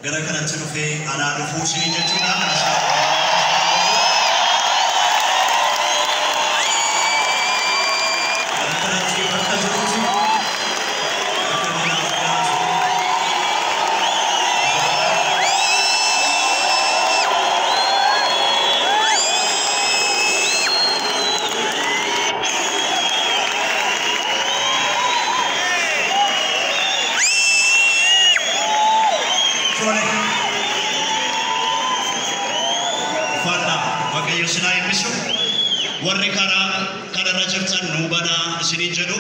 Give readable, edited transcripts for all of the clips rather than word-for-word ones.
Gara kanatti dhufee anaa dhufuu isinii jechuudha. Gara kanatti bakka jirutti akka manaaf dhiyaatu. Tole. Uffannaa Waaqayyo sinaa eebbisu. Warri karaa kanarra jirtan nuu banaa isiniin jedhu.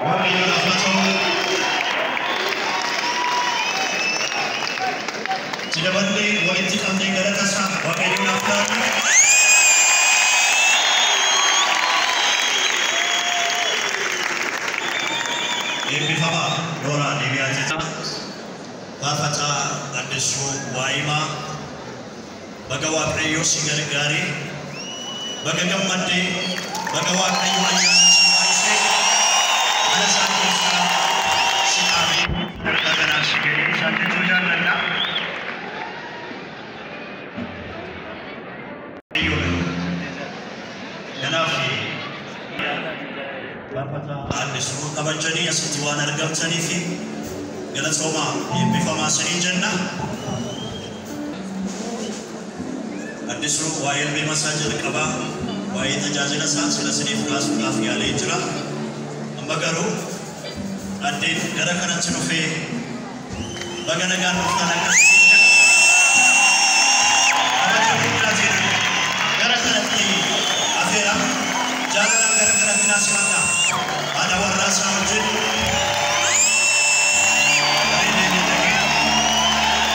Waaqayyoodhaaf haa ta'u. Itti daballee walitti qabnee galata isaa Waaqayyoodhaaf laanna. Eebbifamaa Nooraa Deebi'aa Faarfataa Addisuu Waayimaa, baga Waaqayyo si gargaaree, baga gammaddee, baga Waaqayyo ayyaana si baay'isee, mana isaa keessaa si dhaabee sadarkaa kanaaf si ga'ee isaan jechuu jaalladha. Kanaaf Faarfataa Addisuu kabajanii asitti waan argamtanii fi galatoomaa, eebbifamaa isiniin jenna. Addisuu waa'ee ilma isaa jalqabaa, waa'ee tajaajila isaa sila isiniif kaasuudhaaf yaalee jira. Amma garuu addeen gara kanatti dhufee baga nagaan dhuftan akka isiniin jedhu kabaja guddaatiin gara kanatti afeera. Jaalalaan gara kanatti naa simadha. Haadha warraa isaa wajjin. Bareedee miidhagee.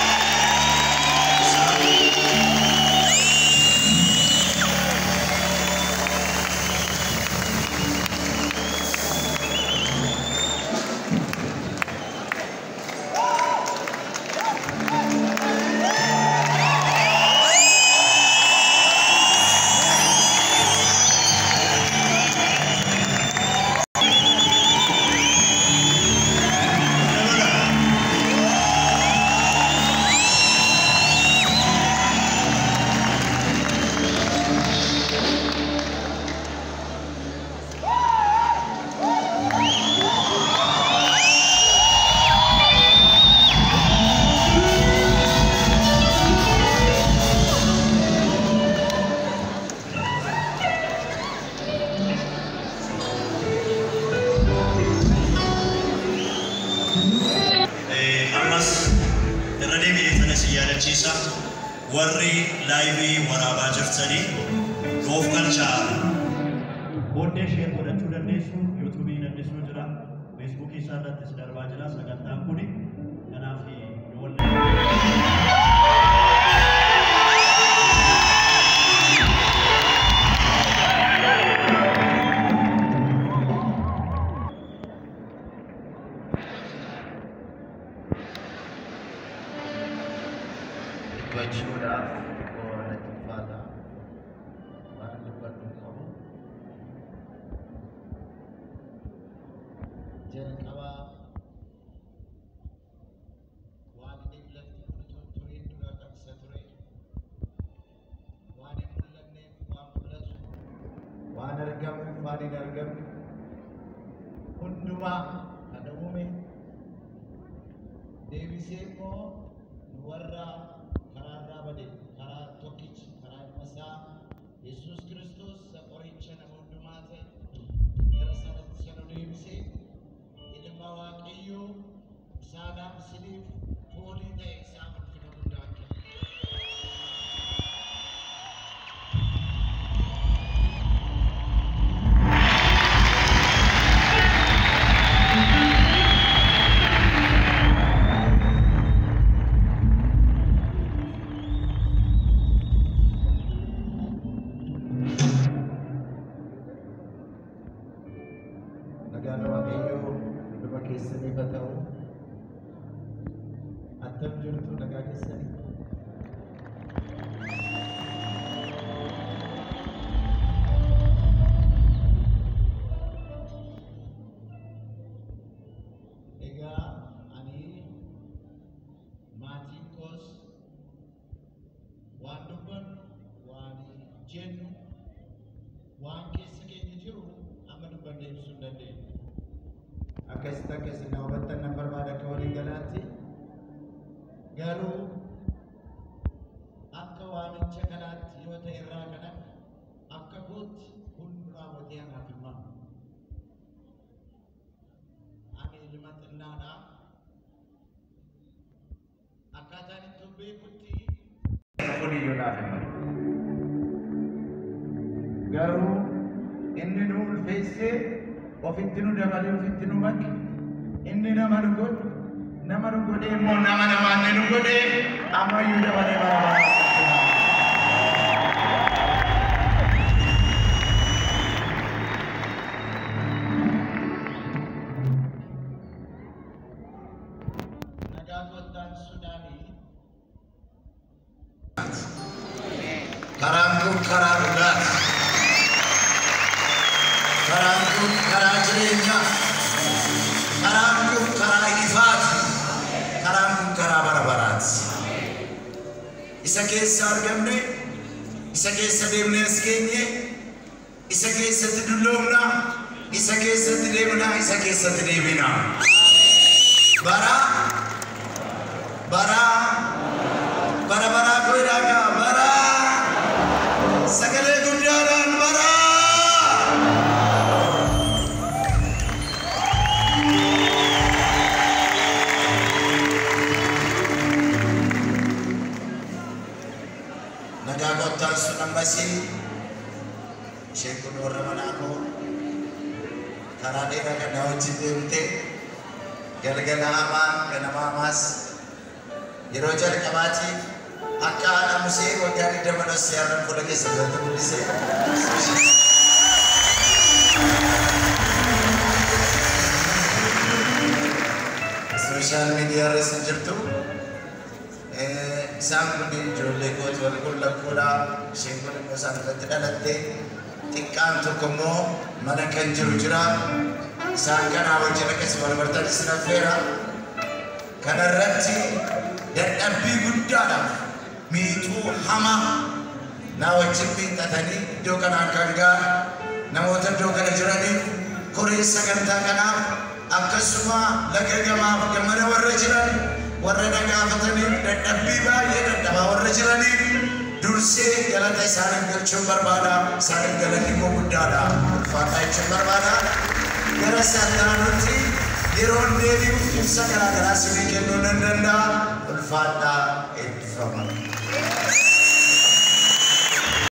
Dabala. Ammas irra deebi'ee tana si yaadachiisa, warri live waraabaa jirtanii nuuf galchaa. Booddee share godhachuu dandeessu, YouTubeii Addisuu jira, Facebookii isaa irrattis darbaa jira sagantaan kuni. Kanaaf nu wal Dubbachuudhaaf xiqqoo natti ulfaata. Waan dubbadhu hin qabu. Jalqabaa waan inni lafti kun utuu hin turiin dura kan isa ture. Waan hin mul'anneef waan mul'atu. Waan argamuuf waan hin argamne. Hundumaa kan uume. Deebisee immoo nu warra karaa irraa bade karaa tokkicha karaa ilma isaa Yesuus Kiristoos isa qoricha nama hundumaa ta'e gara sanatti isa nu deebisee ilma Waaqayyoo isaadhaan isiniif Garuu akka waamicha kanaatti yoo ta'e irraa kana akka kootti hundi raawwatee anaaf hin malu. Ani ilma xinnaadha. Akkaataan itti beekutti kun iyyuu naaf hin malu. Garuu inni nu ulfeessee ofitti nu dabalee ofitti nu make, inni nama nu godhe, nama nu godhee immoo nama namaanne nu godhee ammayyuu dabalee bara bara. Nagaa kottaan Sudaanii. Karaan kun karaa dhugaati. Karaan kun karaa jireenyaa. Karaan kun karaa ifaati. Karaan kun karaa bara baraati. Isa keessa argamne, isa keessa deemnee as geenye, isa keessatti dulloomna, isa keessatti deemna, isa keessatti deebina. Bara bara bara baraa godhaa gaa bara sagalee guddaadhaan bara. Nagaa kottaan sun ammasii isheen kun warra manaa koo karaa dheeraa kan na wajjin deemte, galgala hamaa ganama hamaas yeroo jalqabaatiif akka haadha Musee waggaa 20 dhossee har'an fuula keessa biratti mul'ise. Sooshaal miidiyaa irra isin jirtu. Isaan kun ijoollee kooti, warri kun lakkoodha. Isheen kun immoo isaan irratti dhalatte. Xiqqaan tokko immoo mana kan jiru jira. Isaan kanaa wajjin akkasuma wal bartan isin affeera. Kanarratti dadhabbii guddaadhaaf miixuu hamaa naa wajjin miixatanii iddoo kanaan kan ga'an namoota iddoo kana jiraniif, koree sagantaa kanaaf, akkasuma laga gamaaf gamana warra jiran, warra na gaafataniif, dadhabbii baay'ee dadhabaa warra jiraniif dursee galata isaaniif galchuun barbaada. Isaaniif galanni koo guddaadha. Ulfaadhaa jechuun barbaada. Gara sattaanutti yeroon deebi'u ibsa garaa garaa isinii kennuu nan danda'a. Ulfaadhaa, eebbifama.